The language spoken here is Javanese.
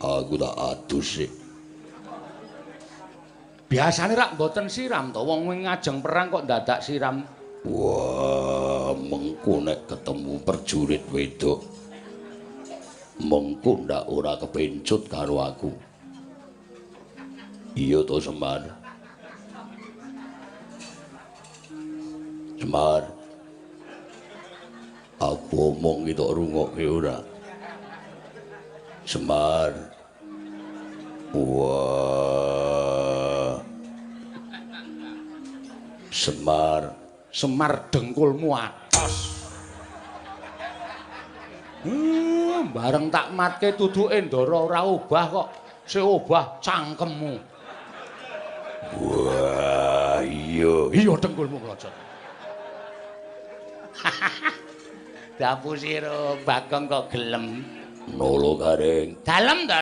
Aku tak adus sik. Biasane rak mboten siram to, wong ngajeng perang kok dadak siram. Wah, mengko nek ketemu prajurit wedok, mengko ndak ora kepencut karo aku. Iya to, Semar? Semar. Aku omong iki tok rungokke ora? Semar. Wah. Semar, Semar dengkulmu atos. Bareng tak matke tuduke Ndara ora obah kok. Sing obah cangkemmu. Wah, iya. Iya dengkulmu klocot. Dapu sira Bagong kok gelem. Nolo Gareng. Dalem ta?